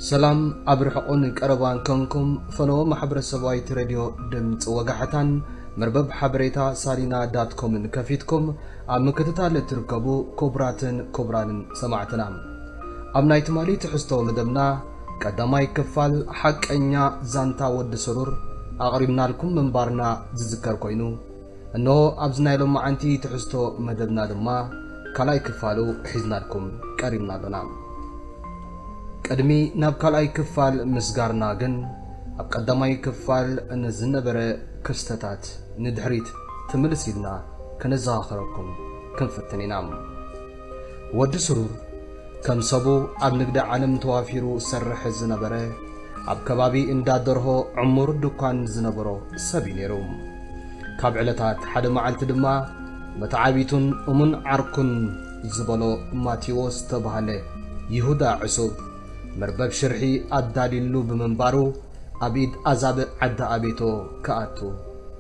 ሰላም ኣብ ርሑቕን ቀረባን ኮንኩም ፈነወ ማሕበረሰባዊት ሬድዮ ድምፂ ወጋሕታን መርበብ ሓበሬታ ሳሊና ዳት ኮምን ከፊትኩም ኣብ ምክትታል እትርከቡ ክቡራትን ክቡራንን ሰማዕትና፣ ኣብ ናይ ትማሊ ትሕዝቶ መደብና ቀዳማይ ክፋል ሓቀኛ ዛንታ ወዲ ስሩር ኣቕሪብናልኩም ምንባርና ዝዝከር ኮይኑ፣ እነሆ ኣብዚ ናይ ሎማዓንቲ ትሕዝቶ መደብና ድማ ካልኣይ ክፋሉ ሒዝናልኩም ቀሪብና ኣሎና። ቅድሚ ናብ ካልኣይ ክፋል ምስጋርና ግን፣ ኣብ ቀዳማይ ክፋል ንዝነበረ ክስተታት ንድሕሪት ትምልስ ኢልና ከነዘኻኽረኩም ክንፍትን ኢና። ወዲ ስሩር ከም ሰቡ ኣብ ንግዲ ዓለም ተዋፊሩ ዝሰርሕ ዝነበረ፣ ኣብ ከባቢ እንዳ ደርሆ ዕሙር ድኳን ዝነበሮ ሰብ እዩ ነይሩ። ካብ ዕለታት ሓደ መዓልቲ ድማ መተዓቢቱን እሙን ዓርኩን ዝበሎ ማቴዎስ ዝተባህለ ይሁዳ ዕሱብ መርበብ ሽርሒ ኣዳልዩሉ ብምንባሩ ኣብ ኢድ ኣዛብእ ዓዲ ኣቤቶ ክኣቱ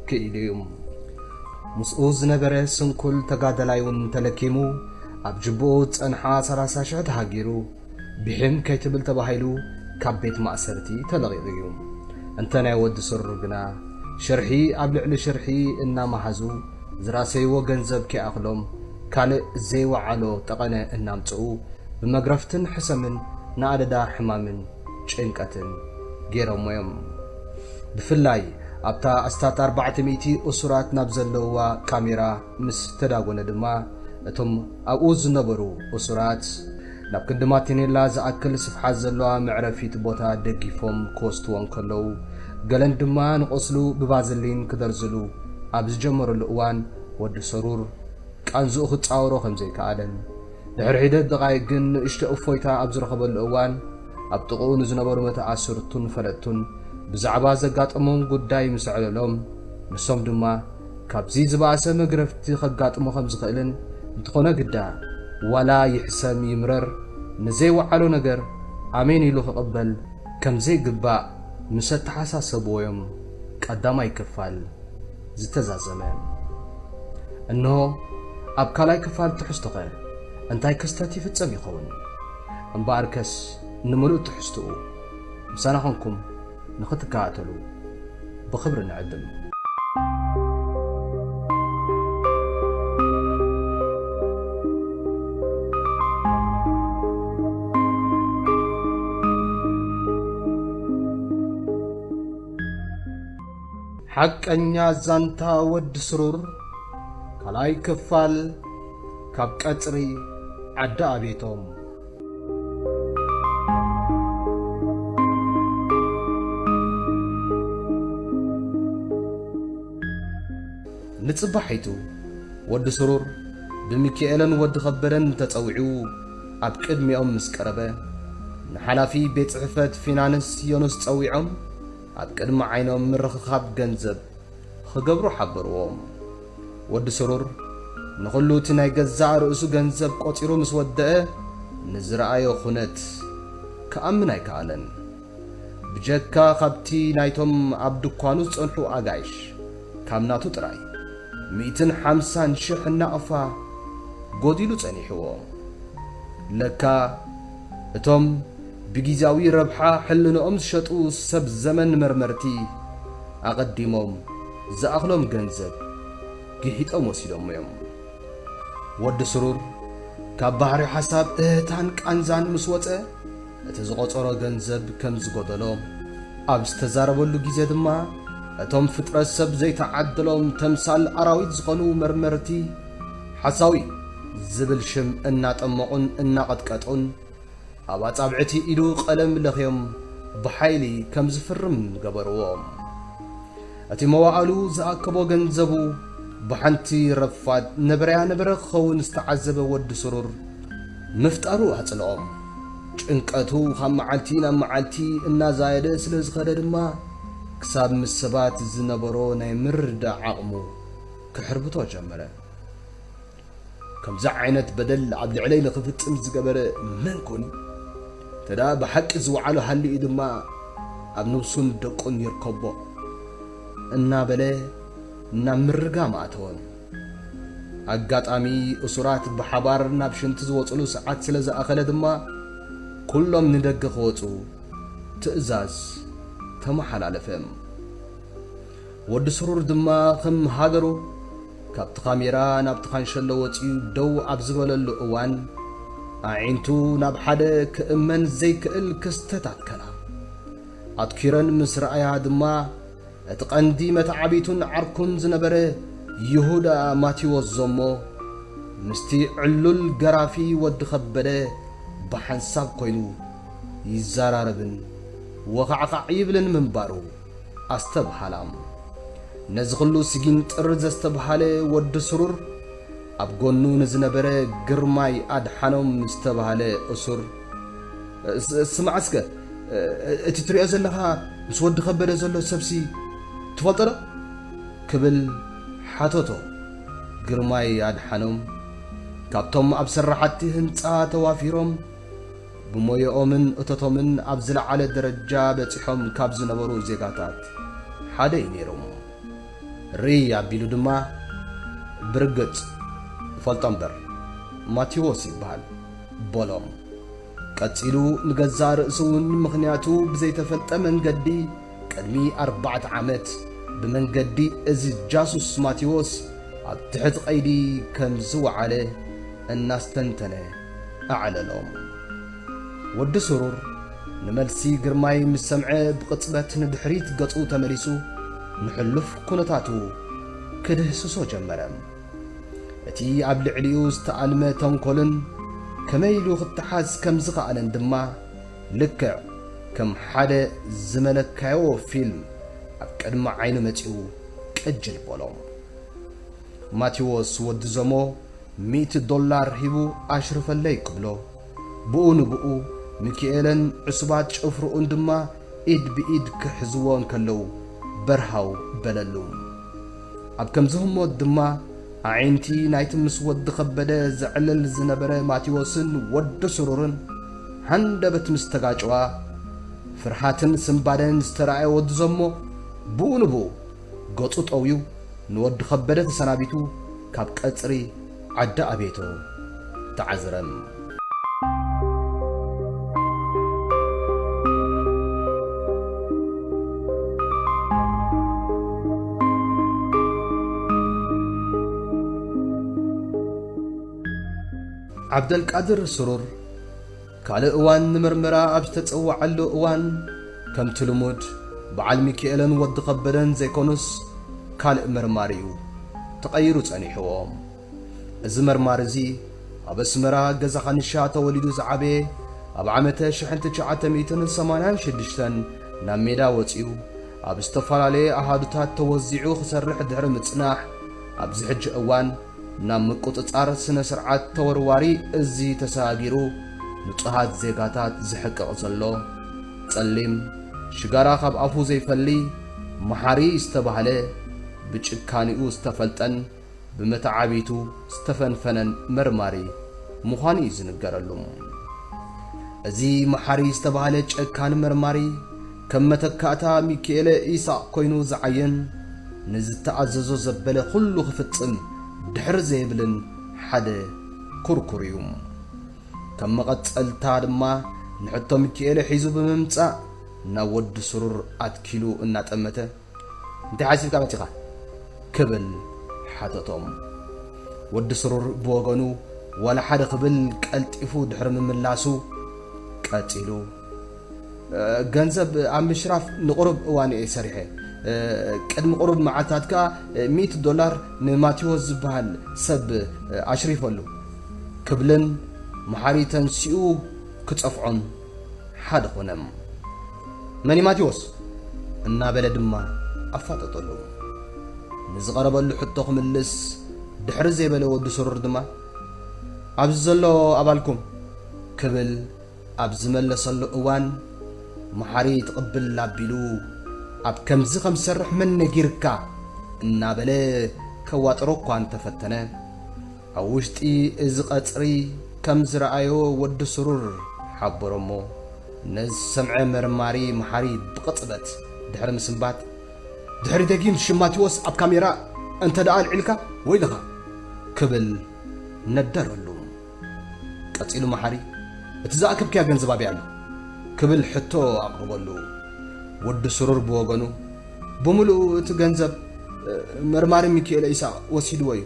ክኢሉ እዩ። ምስኡ ዝነበረ ስንኩል ተጋደላይ እውን ተለኪሙ ኣብ ጅብኡ ዝጸንሓ ሰላሳ ሽሕ ተሃጊሩ ብሒም ከይትብል ተባሂሉ ካብ ቤት ማእሰርቲ ተለቒቑ እዩ። እንተ ናይ ወዲ ስሩር ግና ሽርሒ ኣብ ልዕሊ ሽርሒ እናመሃዙ ዝራሰይዎ ገንዘብ ከይኣኽሎም ካልእ ዘይወዓሎ ጠቐነ እናምጽኡ ብመግረፍትን ሕሰምን ንኣደዳ ሕማምን ጭንቀትን ገይሮሞ እዮም። ብፍላይ ኣብታ ኣስታት ኣርባዕተ ሚእቲ እሱራት ናብ ዘለውዋ ካሜራ ምስ ተዳጎነ ድማ እቶም ኣብኡ ዝነበሩ እሱራት ናብ ክንዲ ማቴኔላ ዝኣክል ስፍሓት ዘለዋ መዕረፊት ቦታ ደጊፎም ክወስድዎ እንከለዉ፣ ገለን ድማ ንቆስሉ ብባዝሊን ክደርዝሉ ኣብ ዝጀመሩሉ እዋን፣ ወዲ ሰሩር ቃንዝኡ ክጻወሮ ከም ዘይከኣለን፣ ድሕሪ ሒደት ደቓይቕ ግን ንእሽቶ እፎይታ ኣብ ዝረኸበሉ እዋን፣ ኣብ ጥቕኡ ንዝነበሩ መተኣስርቱን ፈለጥቱን ብዛዕባ ዘጋጠሞም ጉዳይ ምስ ኣዕለሎም፣ ንሶም ድማ ካብዚ ዝበኣሰ መግረፍቲ ከጋጥሞ ከም ዝኽእልን፣ እንተኾነ ግዳ ዋላ ይሕሰም ይምረር ንዘይወዓሎ ነገር ኣሜን ኢሉ ክቕበል ከም ዘይግባእ ምስ ኣተሓሳሰብዎ እዮም ቀዳማይ ክፋል ዝተዛዘመ። እንሆ ኣብ ካልኣይ ክፋል ትሕዝቶኸ እንታይ ክስተት ይፍጸም ይኸውን? እምበኣርከስ ንምሉእ ትሕዝቶኡ ምሳና ኾንኩም ንኽትከታተሉ ብኽብሪ ንዕድም። ሓቀኛ ዛንታ ወዲ ስሩር ካልኣይ ክፋል ካብ ቀጽሪ ዓዲ ኣቤቶም። ንጽባሒቱ ወዲ ስሩር ብሚካኤልን ወዲ ከበደን ተጸዊዑ ኣብ ቅድሚኦም ምስ ቀረበ፣ ንሓላፊ ቤት ጽሕፈት ፊናንስ ዮኑስ ጸዊዖም ኣብ ቅድሚ ዓይኖም ምርኽኻብ ገንዘብ ክገብሩ ሓበርዎም። ወዲ ስሩር ንኹሉ እቲ ናይ ገዛእ ርእሱ ገንዘብ ቆጺሩ ምስ ወደአ፣ ንዝረኣዮ ኩነት ክኣምን ኣይከኣለን። ብጀካ ካብቲ ናይቶም ኣብ ድኳኑ ዝጸንሑ ኣጋይሽ፣ ካብ ናቱ ጥራይ ሚእትን ሓምሳን ሽሕ ናቕፋ ጎዲሉ ጸኒሕዎ። ለካ እቶም ብጊዜያዊ ረብሓ ሕልንኦም ዝሸጡ ሰብ ዘመን መርመርቲ፣ ኣቐዲሞም ዝኣኽሎም ገንዘብ ግሒጦም ወሲዶሞ እዮም። ወዲ ስሩር ካብ ባሕሪ ሓሳብ እህታን ቃንዛን ምስ ወጸ፣ እቲ ዝቖጸሮ ገንዘብ ከም ዝጎደሎ ኣብ ዝተዛረበሉ ግዜ ድማ፣ እቶም ፍጥረት ሰብ ዘይተዓደሎም ተምሳል ኣራዊት ዝኾኑ መርመርቲ፣ ሓሳዊ ዝብል ሽም እናጠመቑን እናቐጥቀጡን፣ ኣብ ኣጻብዕቲ ኢዱ ቀለም ለኽዮም ብሓይሊ ከም ዝፍርም ገበርዎ። እቲ መዋእሉ ዝኣከቦ ገንዘቡ ብሓንቲ ረፋድ ነበረያ ነበረ ክኸውን ዝተዓዘበ ወዲ ስሩር፣ ምፍጣሩ ኣጽልኦም። ጭንቀቱ ካብ መዓልቲ ናብ መዓልቲ እናዛየደ ስለ ዝኸደ ድማ፣ ክሳብ ምስ ሰባት ዝነበሮ ናይ ምርድዳእ ዓቕሙ ክሕርብቶ ጀመረ። ከምዚ ዓይነት በደል ኣብ ልዕለይ ንኽፍጽም ዝገበረ መን ኮን እዩ? እንተ ደኣ ብሓቂ ዝወዓሎ ሃልዩ ድማ ኣብ ነብሱን ደቁን ይርከቦ፣ እናበለ ናብ ምርጋም ኣተወ። ኣጋጣሚ እሱራት ብሓባር ናብ ሽንቲ ዝወጽሉ ሰዓት ስለ ዝኣኸለ ድማ፣ ኩሎም ንደገ ክወጹ ትእዛዝ ተመሓላለፈ። ወዲ ስሩር ድማ ከም ሃገሩ ካብቲ ካሜራ ናብቲ ካንሸሎ ወጺኡ ደው ኣብ ዝበለሉ እዋን፣ ኣዒንቱ ናብ ሓደ ክእመን ዘይክእል ክስተት ኣትከላ። ኣትኪረን ምስ ረኣያ ድማ፣ እቲ ቀንዲ መተዓቢቱን ዓርኩን ዝነበረ ይሁዳ ማቴዎስ ዞሞ፣ ምስቲ ዕሉል ገራፊ ወዲ ከበደ ብሓንሳብ ኮይኑ ይዘራረብን ወኻዕኻዕ ይብልን ምንባሩ ኣስተብሃላ። ነዚ ኹሉ ስጊንጥር ዘስተብሃለ ወዲ ስሩር፣ ኣብ ጎኑ ንዝነበረ ግርማይ ኣድሓኖም ዝተባህለ እሱር፣ "ስ-፣ ስማዕ እስከ፣ እቲ ትሪኦ ዘለኻ ምስ ወዲ ከበደ ዘሎ ሰብሲ ትፈልጦ ዶ?" ክብል ሓተቶ። ግርማይ ኣድሓኖም፣ ካብቶም ኣብ ስራሓቲ ህንጻ ተዋፊሮም፣ ብሞያኦምን እቶቶምን ኣብ ዝለዓለ ደረጃ በጺሖም ካብ ዝነበሩ ዜጋታት ሓደ እዩ ነይሩ። ርይ ኣቢሉ ድማ፣ "ብርግጽ እፈልጦ እምበር፣ ማቴዎስ ይበሃል" በሎም። ቀጺሉ፣ ንገዛእ ርእሱ እውን፣ ምኽንያቱ ብዘይተፈልጠ መንገዲ ቅድሚ ኣርባዕተ ዓመት ብመንገዲ እዚ ጃሱስ ማቴዎስ ኣብ ትሕቲ ቀይዲ ከም ዝወዓለ እናስተንተነ ኣዕለሎም። ወዲ ስሩር ንመልሲ ግርማይ ምስ ሰምዐ፣ ብቕጽበት ንድሕሪት ገጹ ተመሊሱ፣ ንሕሉፍ ኩነታቱ ክድህስሶ ጀመረ። እቲ ኣብ ልዕሊኡ ዝተኣልመ ተንኮልን ከመይ ኢሉ ክተሓዝ ከም ዝኸኣለን ድማ፣ ልክዕ ከም ሓደ ዝመለካዮ ፊልም ኣብ ቅድሚ ዓይኑ መጺኡ ቅጅል በሎ። ማቴዎስ ወዲ ዞሞ ሚእቲ ዶላር ሂቡ ኣሽርፈለይ ክብሎ፣ ብኡ ንብኡ ሚኪኤለን ዕሱባት ጭፍርኡን ድማ ኢድ ብኢድ ክሕዝዎ እንከለዉ በርሃው በለሉ። ኣብ ከምዚ ህሞት ድማ ኣዒንቲ ናይቲ ምስ ወዲ ከበደ ዘዕልል ዝነበረ ማቴዎስን ወዲ ስሩርን ሃንደበት ምስ ተጋጨዋ፣ ፍርሃትን ስንባደን ዝተራእየ ወዲ ዞሞ ብኡ ንብኡ ገጹ ጠውዩ ንወዲ ከበደ ተሰናቢቱ ካብ ቀጽሪ ዓዲ ኣቤቶ ተዓዝረ። ዓብደልቃድር ስሩር ካልእ እዋን ንምርመራ ኣብ ዝተጸውዓሉ እዋን፣ ከምቲ ልሙድ፣ በዓል ሚኪኤለን ወዲ ከበደን ዘይኮኑስ፣ ካልእ መርማሪ እዩ ተቐይሩ ጸኒሕዎ። እዚ መርማሪ እዚ፣ ኣብ ኣስመራ ገዛ ኻንሻ ተወሊዱ ዝዓበየ፣ ኣብ ዓመተ ሽሕን ትሽዓተ ሚእትን ሰማንያን ሽዱሽተን ናብ ሜዳ ወጺኡ፣ ኣብ ዝተፈላለየ ኣሃዱታት ተወዚዑ ክሰርሕ ድሕሪ ምጽናሕ፣ ኣብዚ ሕጂ እዋን ናብ ምቁጽጻር ስነ ስርዓት ተወርዋሪ እዚ ተሰጋጊሩ ንጹሃት ዜጋታት ዝሕቅቕ ዘሎ፣ ጸሊም፣ ሽጋራ ካብ ኣፉ ዘይፈሊ፣ መሓሪ ዝተባህለ፣ ብጭካኔኡ ዝተፈልጠን ብመተዓቢቱ ዝተፈንፈነን መርማሪ ምዃኑ እዩ ዝንገረሉ። እዚ መሓሪ ዝተባህለ ጨካን መርማሪ፣ ከም መተካእታ ሚኪኤለ ኢሳቕ ኮይኑ ዝዓየን፣ ንዝተኣዘዞ ዘበለ ኩሉ ክፍጽም ድሕር ዘይብልን ሓደ ኩርኩር እዩ። ከም መቐጸልታ ድማ፣ ንሕቶ ሚኪኤለ ሒዙ ብምምጻእ፣ ናብ ወዲ ስሩር ኣትኪሉ እናጠመተ፣ "እንታይ ሓሲብካ መጺኻ?" ክብል ሓተቶም። ወዲ ስሩር ብወገኑ ዋላ ሓደ ክብል ቀልጢፉ ድሕሪ ምምላሱ ቀጺሉ፣ "እ፣ ገንዘብ ኣብ ምሽራፍ ንቑሩብ እዋን እየ ሰሪሐ። እ፣ ቅድሚ ቁሩብ መዓልታት ከኣ፣ እ፣ ሚእቲ ዶላር ንማቴዎስ ዝበሃል ሰብ፣ እ፣ ኣሽሪፈሉ" ክብልን መሓሪ ተንሲኡ ክጸፍዖን ሓደ ኾነ። "መን እዩ ማቴዎስ?" እናበለ ድማ ኣፋጠጠሉ። ንዝቐረበሉ ሕቶ ክምልስ ድሕሪ ዘይበለ ወዲ ስሩር ድማ፣ "ኣብዚ ዘሎ ኣባልኩም" ክብል ኣብ ዝመለሰሉ እዋን፣ መሓሪ ትቕብል ኣቢሉ፣ "ኣብ ከምዚ ከም ዝሰርሕ መን ነጊርካ?" እናበለ ከዋጥሮ እኳ እንተፈተነ፣ ኣብ ውሽጢ እዚ ቀጽሪ ከም ዝረኣዮ ወዲ ስሩር ሓበሮሞ፣ ነዚ ዝሰምዐ መርማሪ መሓሪ ብቕጽበት ድሕሪ ምስንባት፣ "ድሕሪ ደጊም ሽም ማቴዎስ ኣብ ካሜራ እንተ ደኣ ኣልዒልካ ወይልኻ!" ክብል ነደረሉ። ቀጺሉ መሓሪ፣ "እቲ ዝኣከብክያ ገንዘብ ኣበይ ኣሎ?" ክብል ሕቶ ኣቕርበሉ። ወዲ ስሩር ብወገኑ፣ "ብምሉኡ እቲ ገንዘብ፣ እ፣ መርማሪ ሚኪኤለ ኢሳቕ ወሲድዎ እዩ።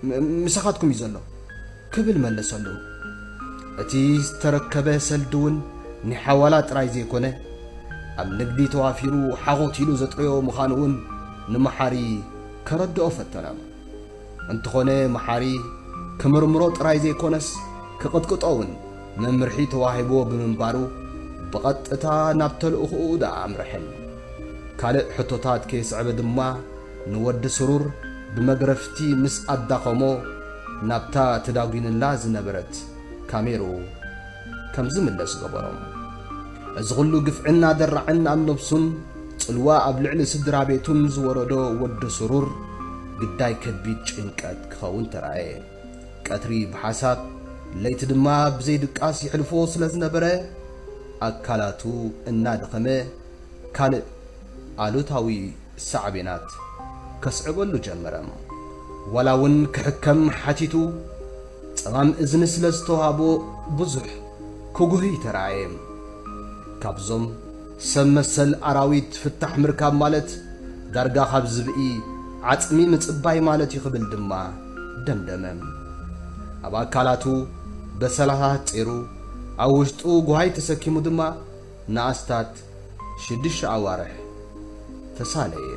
ም-፣ ምሳኻትኩም እዩ ዘሎ" ክብል መለሰሉ። እቲ ዝተረከበ ሰልዲ እውን ናይ ሓዋላ ጥራይ ዘይኮነ፣ ኣብ ንግዲ ተዋፊሩ ሓኾት ኢሉ ዘጥረዮ ምዃኑ እውን ንመሓሪ ከረድኦ ፈተነ። እንተኾነ መሓሪ ክምርምሮ ጥራይ ዘይኮነስ ክቕጥቅጦ እውን መምርሒ ተዋሂብዎ ብምንባሩ ብቐጥታ ናብ ተልእኾኡ ደኣ ኣምርሐ። ካልእ ሕቶታት ከየስዐበ ድማ ንወዲ ስሩር ብመግረፍቲ ምስ ኣዳኸሞ ናብታ ተዳጒንላ ዝነበረት ካሜሩ ከም ዝምለስ ገበሮ። እዚ ኹሉ ግፍዕን ኣደራዕን ኣብ ነብሱን ጽልዋ ኣብ ልዕሊ ስድራ ቤቱን ዝወረዶ ወዲ ስሩር ግዳይ ከቢድ ጭንቀት ክኸውን ተራእየ። ቀትሪ ብሓሳብ፣ ለይቲ ድማ ብዘይ ድቃስ ይሕልፎ ስለ ዝነበረ፣ ኣካላቱ እናደኸመ ካልእ ኣሉታዊ ሳዕቤናት ከስዕበሉ ጀመረ። ዋላ እውን ክሕከም ሓቲቱ፣ ጸማም እዝኒ ስለ ዝተዋህቦ ብዙሕ ክጉህ ይተራእየ። ካብዞም ሰብ መሰል ኣራዊት ፍታሕ ምርካብ ማለት ዳርጋ ካብ ዝብኢ ዓጽሚ ምጽባይ ማለት እዩ ክብል ድማ ደምደመ። ኣብ ኣካላቱ በሰላታት ጸይሩ፣ ኣብ ውሽጡ ጓሃይ ተሰኪሙ ድማ ንኣስታት ሽዱሽተ ኣዋርሕ ተሳለየ።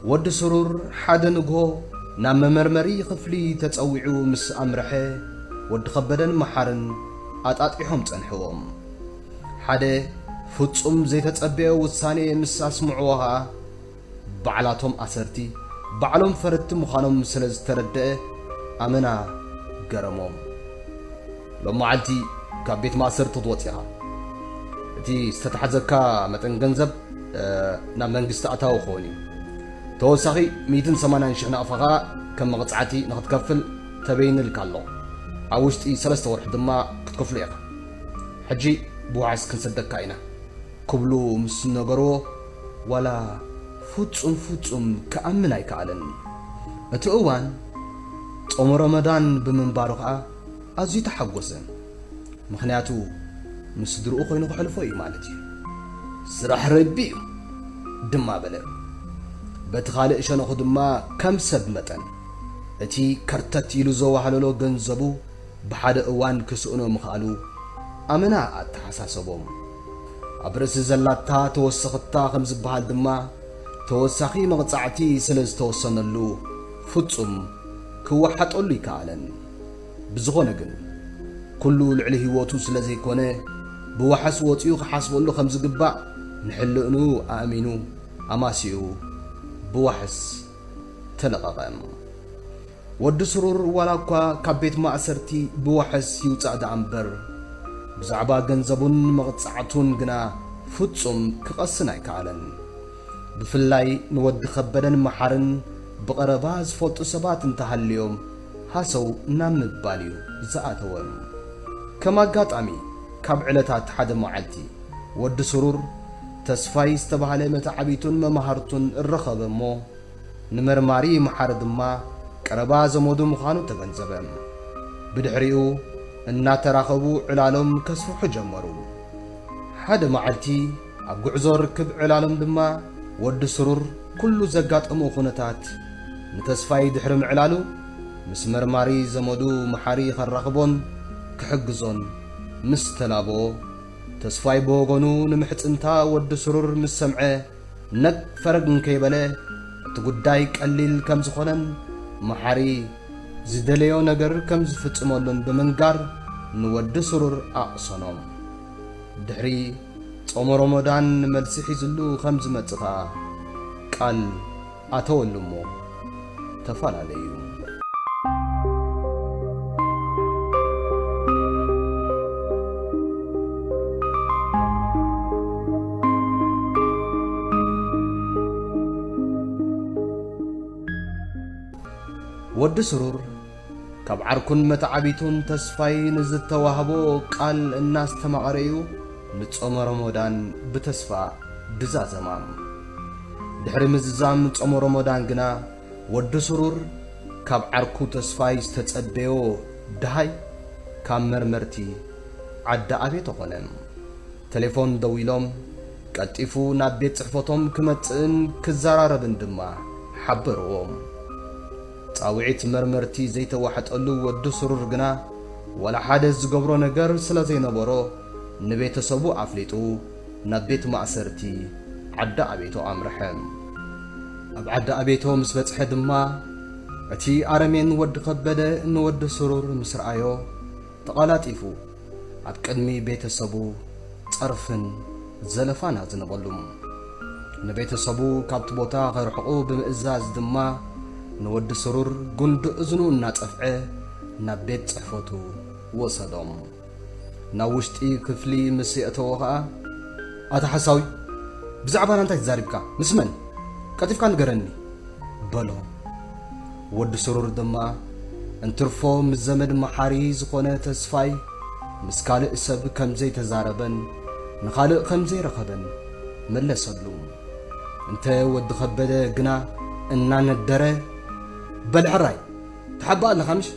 ወዲ ስሩር ሓደ ንግሆ ናብ መመርመሪ ክፍሊ ተጸዊዑ ምስ ኣምርሐ፣ ወዲ ከበደን መሓርን ኣጣጢሖም ጸንሕዎም። ሓደ ፍጹም ዘይተጸበዮ ውሳኔ ምስ ኣስምዕዎ ኸኣ፣ ባዕላቶም ኣሰርቲ፣ ባዕሎም ፈረድቲ ምዃኖም ስለ ዝተረድአ፣ ኣመና ገረሞም። "ሎም መዓልቲ ካብ ቤት ማእሰርቲ ክትወጽእ ኢኻ። እቲ ዝተታሕዘካ መጠን ገንዘብ፣ እ፣ ናብ መንግስቲ ኣታዊ ክኸውን እዩ። ተወሳኺ ሚእትን ሰማንያን ሽሕ ናቕፋ ኸኣ ከም መቕጻዕቲ ንኽትከፍል ተበይንልካ ኣሎ። ኣብ ውሽጢ ሰለስተ ወርሒ ድማ ክትከፍሎ ኢኻ። ሕጂ ብዋሕስ ክንሰደካ ኢና" ክብሉ ምስ ነገርዎ፣ ዋላ ፍጹም ፍጹም ክኣምን ኣይከኣለን። እቲ እዋን ጾመ ረመዳን ብምንባሩ ኸኣ ኣዝዩ ተሓጎሰ። ምኽንያቱ ምስ ስድርኡ ኮይኑ ክሕልፎ እዩ ማለት እዩ። "ስራሕ ረቢ እዩ" ድማ በለ። በቲ ካልእ ሸነኹ ድማ ከም ሰብ መጠን እቲ ከርተት ኢሉ ዘዋህለሎ ገንዘቡ ብሓደ እዋን ክስእኖ ምኽኣሉ ኣመና ኣተሓሳሰቦም። ኣብ ርእሲ ዘላታ ተወሰኽታ ከም ዝበሃል ድማ ተወሳኺ መቕጻዕቲ ስለ ዝተወሰነሉ ፍጹም ክወሓጠሉ ኣይከኣለን። ብዝኾነ ግን፣ ኩሉ ልዕሊ ህይወቱ ስለ ዘይኮነ፣ ብዋሕስ ወጺኡ ክሓስበሉ ከም ዝግባእ ንሕልእኑ ኣእሚኑ ኣማሲኡ ብዋሕስ ተለቐቐ። ወዲ ስሩር ዋላ እኳ ካብ ቤት ማእሰርቲ ብዋሕስ ይውጻእ ደኣ እምበር፣ ብዛዕባ ገንዘቡን መቕጻዕቱን ግና ፍጹም ክቐስን ኣይከኣለን። ብፍላይ ንወዲ ከበደን መሓርን ብቐረባ ዝፈልጡ ሰባት እንተሃልዮም፣ ሃሰው ናብ ምባል እዩ ዝኣተወ። ከም ኣጋጣሚ፣ ካብ ዕለታት ሓደ መዓልቲ፣ ወዲ ስሩር ተስፋይ ዝተባህለ መተዓቢቱን መማህርቱን እረኸበ እሞ፣ ንመርማሪ መሓሪ ድማ ቀረባ ዘመዱ ምዃኑ ተገንዘበ። ብድሕሪኡ እናተራኸቡ ዕላሎም ከስፍሑ ጀመሩ። ሓደ መዓልቲ ኣብ ጉዕዞ ርክብ ዕላሎም ድማ ወዲ ስሩር ኩሉ ዘጋጠሞ ኩነታት ንተስፋይ ድሕሪ ምዕላሉ ምስ መርማሪ ዘመዱ መሓሪ ከራኽቦን ክሕግዞን ምስ ተላቦ፣ ተስፋይ ብወገኑ ንምሕጽንታ ወዲ ስሩር ምስ ሰምዐ ነግ ፈረግ እንከይበለ፣ እቲ ጉዳይ ቀሊል ከም ዝኾነን መሓሪ ዝደለዮ ነገር ከም ዝፍጽመሉን ብምንጋር ንወዲ ስሩር ኣቕሰኖ። ድሕሪ ጾመ ሮሞዳን መልሲ ሒዝሉ ከም ዝመጽእ ኸኣ ቃል ኣተወሉ እሞ ተፈላለዩ። ወዲ ስሩር ካብ ዓርኩን መተዓቢቱን ተስፋይ ንዝተዋህቦ ቃል እናስተማቐረ እዩ ንጾመ ሮሞዳን ብተስፋ ድዛዘማ። ድሕሪ ምዝዛም ጾመ ሮሞዳን ግና፣ ወዲ ስሩር ካብ ዓርኩ ተስፋይ ዝተጸበዮ ደሃይ ካብ መርመርቲ ዓዲ ኣቤቶ ኮነ። ቴሌፎን ደዊሎም፣ ቀልጢፉ ናብ ቤት ጽሕፈቶም ክመጽእን ክዘራረብን ድማ ሓበርዎ። ጻውዒት መርመርቲ ዘይተዋሕጠሉ ወዲ ስሩር ግና፣ ዋላ ሓደ ዝገብሮ ነገር ስለ ዘይነበሮ፣ ንቤተሰቡ ኣፍሊጡ ናብ ቤት ማእሰርቲ ዓዲ ኣቤቶ ኣምርሐ። ኣብ ዓዲ ኣቤቶ ምስ በጽሐ ድማ፣ እቲ ኣረሜን ወዲ ከበደ ንወዲ ስሩር ምስ ረኣዮ፣ ተቐላጢፉ ኣብ ቅድሚ ቤተሰቡ ጸርፍን ዘለፋን ኣዝነበሉ። ንቤተሰቡ ካብቲ ቦታ ከርሕቑ ብምእዛዝ ድማ፣ ንወዲ ስሩር ጉንዲ እዝኑ እናጸፍዐ ናብ ቤት ጽሕፈቱ ወሰዶም። ናብ ውሽጢ ክፍሊ ምስ የእተዎ ኸኣ፣ "ኣታ ሓሳዊ፣ ብዛዕባና እንታይ ተዛሪብካ? ምስ መን? ቀልጢፍካ ንገረኒ?" በሎ። ወዲ ስሩር ድማ፣ እንትርፎ ምስ ዘመድ መሓሪ ዝኾነ ተስፋይ፣ ምስ ካልእ ሰብ ከም ዘይተዛረበን ንኻልእ ከም ዘይረኸበን መለሰሉ። እንተ ወዲ ከበደ ግና እናነደረ፣ "በል ሕራይ፣ ትሓብእ ኣለኻ ምሽ?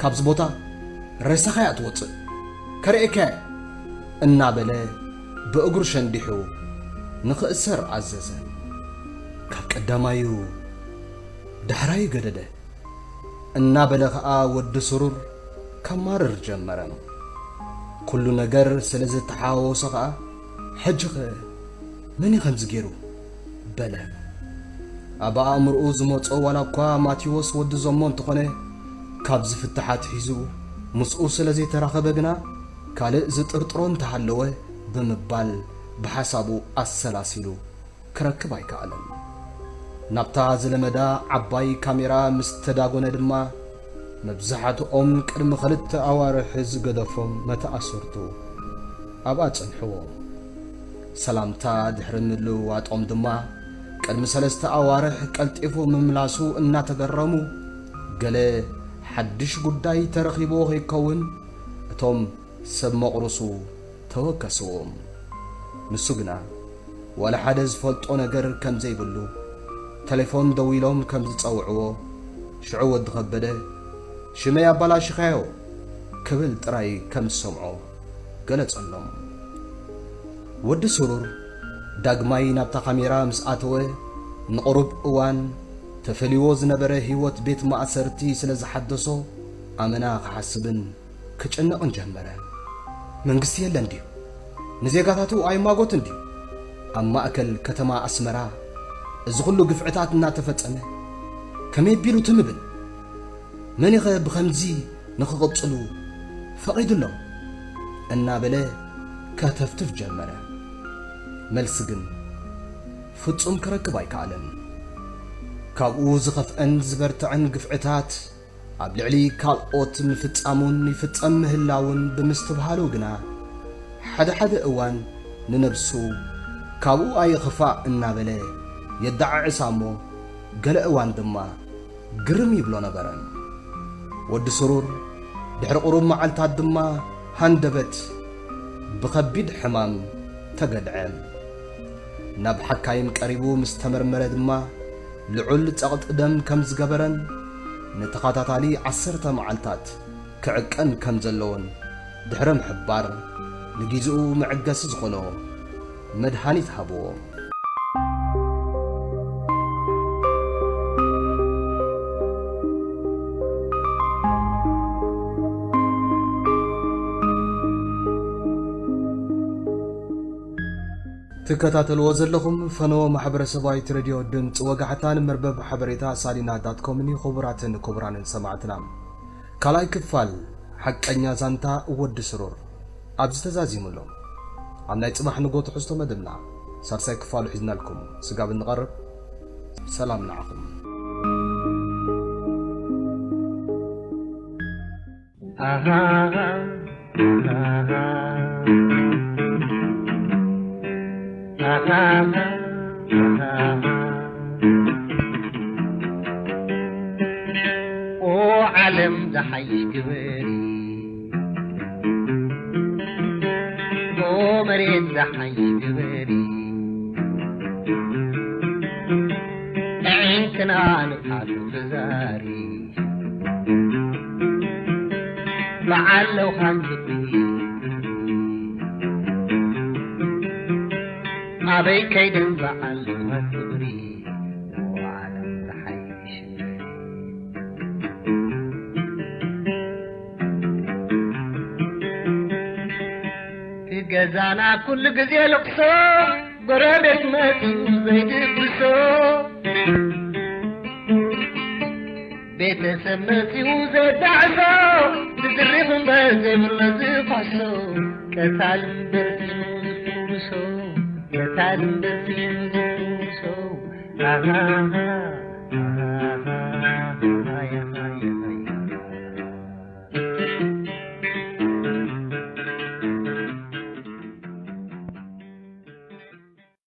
ካብዚ ቦታ ሬሳኻ እያ ትወጽእ፣ ከርእየካ እየ" እናበለ ብእግሩ ሸንዲሑ ንኽእሰር ኣዘዘ። ካብ ቀዳማዩ ዳሕራዩ ገደደ እናበለ ኸኣ ወዲ ስሩር ከማርር ጀመረ። ኩሉ ነገር ስለ ዝተሓዋወሶ ኸኣ፣ "ሕጂኸ መን እዩ ከምዚ ገይሩ?" በለ። ኣብ ኣእምሮኡ ዝመጾ ዋላ እኳ ማቴዎስ ወዲ ዘሞ እንተኾነ፣ ካብ ዝፍትሓት ሒዙ ምስኡ ስለ ዘይተራኸበ ግና፣ ካልእ ዝጥርጥሮ እንተሃለወ ብምባል ብሓሳቡ ኣሰላሲሉ ክረክብ ኣይከኣለን። ናብታ ዝለመዳ ዓባይ ካሜራ ምስ ተዳጎነ ድማ፣ መብዛሕትኦም ቅድሚ ክልተ ኣዋርሕ ዝገደፎም መተኣሰርቱ ኣብኣ ጸንሕዎ። ሰላምታ ድሕሪ ምልውዋጦም ድማ፣ ቅድሚ ሰለስተ ኣዋርሕ ቀልጢፉ ምምላሱ እናተገረሙ፣ ገለ ሓድሽ ጉዳይ ተረኺብዎ ከይከውን እቶም ሰብ መቑርሱ ተወከስዎ። ንሱ ግና ዋላ ሓደ ዝፈልጦ ነገር ከም ዘይብሉ፣ ቴሌፎን ደዊሎም ከም ዝጸውዕዎ፣ ሽዑ ወዲ ከበደ፣ "ሽመይ ኣባላሽኻዮ" ክብል ጥራይ ከም ዝሰምዖ ገለጸሎም። ወዲ ስሩር ዳግማይ ናብታ ካሜራ ምስ ኣተወ፣ ንቑሩብ እዋን ተፈልይዎ ዝነበረ ህይወት ቤት ማእሰርቲ ስለ ዝሓደሶ፣ ኣመና ክሓስብን ክጭነቕን ጀመረ። መንግስቲ የለን ድዩ? ንዜጋታቱ ኣይማጎትን ድዩ? ኣብ ማእከል ከተማ ኣስመራ እዚ ኩሉ ግፍዕታት እናተፈጸመ ከመይ ኣቢሉ ትም ይብል? መን ኢኸ ብኸምዚ ንኽቕጽሉ ፈቒዱሎም? እናበለ ከህተፍትፍ ጀመረ። መልሲ ግን ፍጹም ክረክብ ኣይከኣለን። ካብኡ ዝኸፍአን ዝበርትዐን ግፍዕታት ኣብ ልዕሊ ካልኦት ምፍጻሙን ይፍጸም ምህላውን ብምስትብሃሉ ግና፣ ሓደ ሓደ እዋን ንነብሱ ካብኡ ኣይኽፋእ እናበለ የደዓዕሳ እሞ፣ ገለ እዋን ድማ ግርም ይብሎ ነበረ። ወዲ ስሩር ድሕሪ ቁሩብ መዓልታት ድማ ሃንደበት ብኸቢድ ሕማም ተገድዐ። ናብ ሓካይም ቀሪቡ ምስ ተመርመረ ድማ፣ ልዑል ጸቕጢ ደም ከም ዝገበረን ንተኸታታሊ ዓሰርተ መዓልታት ክዕቀን ከም ዘለዎን ድሕሪ ምሕባር፣ ንጊዜኡ መዐገሲ ዝኾኖ መድሃኒት ሃብዎ። ትከታተልዎ ዘለኹም ፈነወ ማሕበረሰባዊት ሬድዮ ድምፂ ወጋሕታ፣ ንመርበብ ሓበሬታ ሳሊና ዳት ኮምን እዩ። ክቡራትን ክቡራንን ሰማዕትና፣ ካልኣይ ክፋል ሓቀኛ ዛንታ ወዲ ስሩር ኣብዚ ተዛዚሙ ኣሎ። ኣብ ናይ ጽባሕ ንጎ ትሕዝቶ መደብና ሳልሳይ ክፋሉ ሒዝናልኩም ስጋብ እንቐርብ፣ ሰላም ንዓኹም። ኦ ዓለም ደሓይ ግበሪ፣ ኦ መሪ ዛሓይ ግበሪ ኣዒንትና ንኣሉ ተዛሪ በዓል ለውሃን ዝብሪ ኣበይ ከይደን በዓል ለውሃን ዝብሪ ዓለም ዝሓይሽ እቲ ገዛና ኩሉ ግዜ ልቕሶ ጎረቤት መፂኡ ዘይድግሶ ቤተሰብ መፂኡ ዘዳዕሶ ዝድሪኽ እምበር ዘይብሎ ዝፋሶ ቀታል እምበር እዩ ዝፍውሶ ቀታል እምበር እዩ ዝፍውሶ ኣሃ